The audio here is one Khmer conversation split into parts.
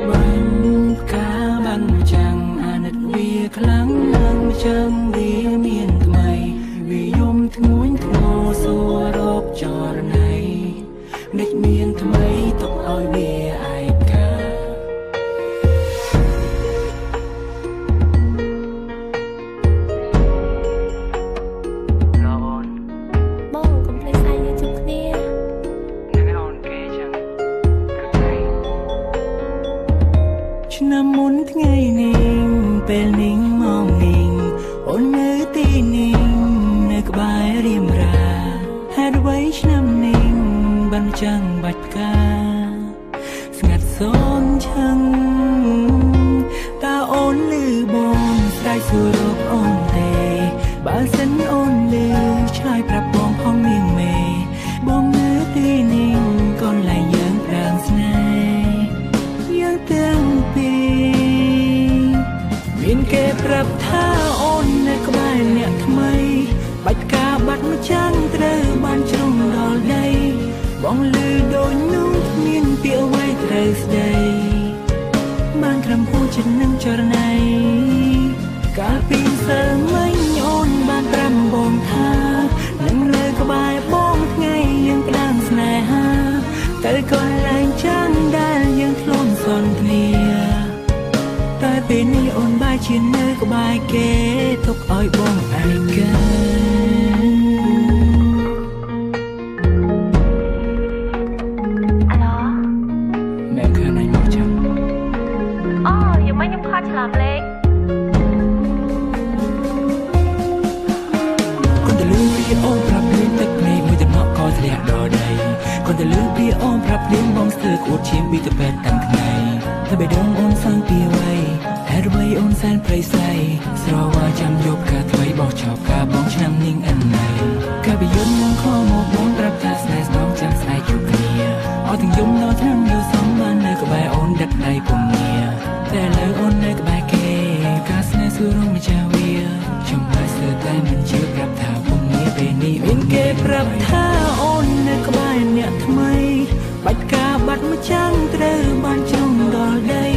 បានផ្កាបានចាំងអាណិតវាខ្លាំងណាស់ចាំងវាមានថ្មីវាយំធ្ងួនធ្ងរសួររកចរណៃនិចមានថ្មីទុកឲ្យវាឯកាបងកុំភ្លេចស្អែកយើងជួបគ្នាហ្នឹងហើយអូនគេចឹងព្រឹកថ្ងៃឆ្នាំមុនថ្ងៃនេះពេលនេះម៉ោងនេះអូននៅទីនេះនៅក្បែររៀមរាហេតុអ្វីឆ្នាំនេះបានចាំងបាច់ផ្កាស្ងាត់សូន្យឆឹងតើអូនឮបងស្រែកសួររកអូនទេបើសិនអូនឮឆ្លើយប្រាប់បងផងនាងមេបងនៅទីនេះកន្លែងយើងប្រាំងស្នេហ៍យើងទាំងពីរមានគេប្រាប់ថាអូននៅក្បែរអ្នកថ្មីបាច់ផ្កាបាត់មួយចាំងត្រូវបានជ្រុំដល់ដីបងឮដូចនោះគ្មានពាក្យអ្វីត្រូវស្ដីបានត្រឹមហួចចិត្តនឹងចរណៃកាលពីម្សិលមិញអូនបានប្រាប់បងថានឹងនៅក្បែរបងថ្ងៃយើងផ្ដាំស្នេហាទៅកន្លែងចាំងដែលយើងធ្លាប់សន្ទនាតែពេលនេះអូនបែរជានៅក្បែរគេទុកឲ្យបងឯកាអាឡូមែនឃើញអញមកចាំអូយំមិនខ្ញុំខកច្រឡំលេខគាត់ទៅលឺពីអូនប្រាប់ភ្លាមទឹកភ្នែកមួយតំណក់ក៏ធ្លាក់ដល់ដីគាត់ទៅលឺពីអូនប្រាប់ភ្លាមបងស្ទើរក្អួតឈាមពីទៅពេទ្យតាំងថ្ងៃតែបេះដូងអូនសងពីអ្វីហេតុអ្វីអូនសែនព្រៃស្អីស្រវាចាំយកផ្កាថ្មីបោះចោលផ្កាបងឆ្នាំនាងអិនណៃកាលពីយប់នឹងខមកបងប្រាប់ថាស្នេហ៍ស្នងចាំស្អែកជួបគ្នាអត់ទាំងយំដល់ឆ្នាំយល់សំបាននៅក្បែរអូនដឹកដៃពុំងារតែលើអូននៅក្បែរគេការស្នេហ៍សួររំចាវាខ្ញុំហើយស្ទើរតែមិនជឿប្រាប់ថាពុំងារពេលនេះមានគេប្រាប់ថាអូននៅក្បែរអ្នកថ្មីបាច់ផ្កាបាត់មួយចាំងត្រូវបានជ្រុំដល់ដី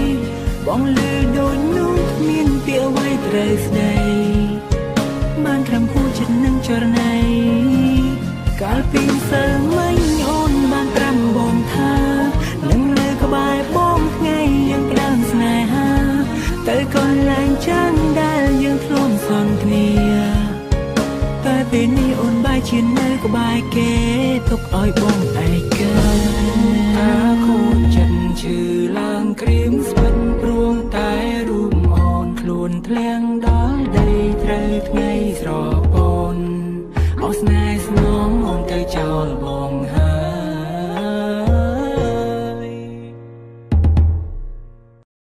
បងឮដូចនោះគ្មានពាក្យអ្វីត្រូវស្ដីបានត្រឹមហួចចិត្តនឹងចរណៃកាលពីម្សិលមិញអូនបានប្រាប់បងថានឹងនៅក្បែរបងថ្ងៃយើងផ្ដើមស្នេហាទៅកន្លែងចាំងដែលយើងធ្លាប់សន្ទនាតែពេលនេះអូនបែរជានៅក្បែរគេទុកឲ្យបងឯកាតាខូចចិត្តឈឺឡើងក្រៀមស្វិតព្រួងតែរូបអូនខ្លួនធ្លាក់ដល់ដីត្រូវថ្ងៃស្រពោនអស់ស្នេហ៍ស្នងអូនទៅចោលប